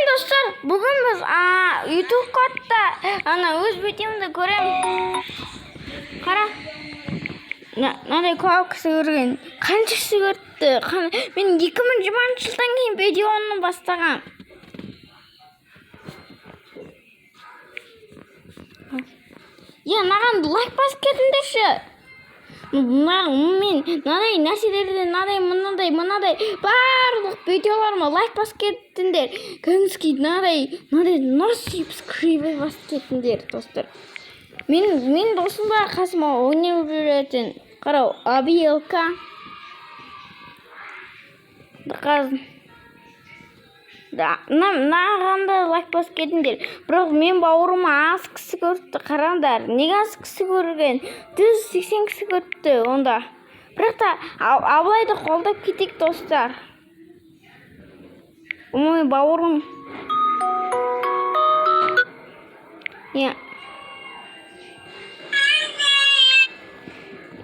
Достар, бүгін біз YouTube кодта ана өз бетімді көремін. Қара. Мынадай көп кісі көрген. Қанша кісі көрді? Мен 2020 жылдан кейін видеоны бастағам. Иә, маған лайк басып кетіңдерші. Мен мынадай нәрселерді, мынадай, мынадай, мынадай барлық видеоларыма лайк басып кеттіңдер. Кәдімгідей мынадай, мынадай subscribe басып кеттіңдер, достар. Мен досым бар, қасыма ойнап жүретін. Қарау, Абилка. Қазір. Да, мынаған да лайк басып кетіңдер. Бірақ мен бауырыма аз кісі көріпті, қараңдар. Неге аз кісі көрген? 180 кісі көріпті онда. Бірақ та Абылайды қолдап кетейік, достар. Ой, бауырым. Иә.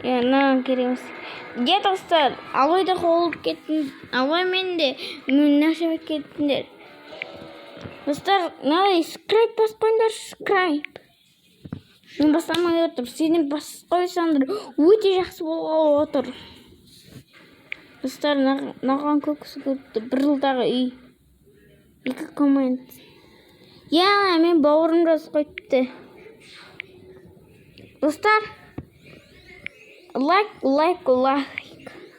Иә, мынаған керек емес. Иә, достар, Абылайды қолдап кеттім. Абылай мен де нәрсе кеттіңдер. Достар, мынадай subscribe басып қойыңдар, subscribe. Мен баса алмай отыр. Сені басып қойсаңдар, өте жақсы болғалы отыр. Достар, мынаған көп кісі көріпті. Бір жылдағы үй. Екі коммент. Иә, мен бауырым жазып қойыпты. Достар, лайк, лайк, лайк.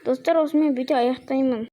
Достар, осымен видео аяқтаймын.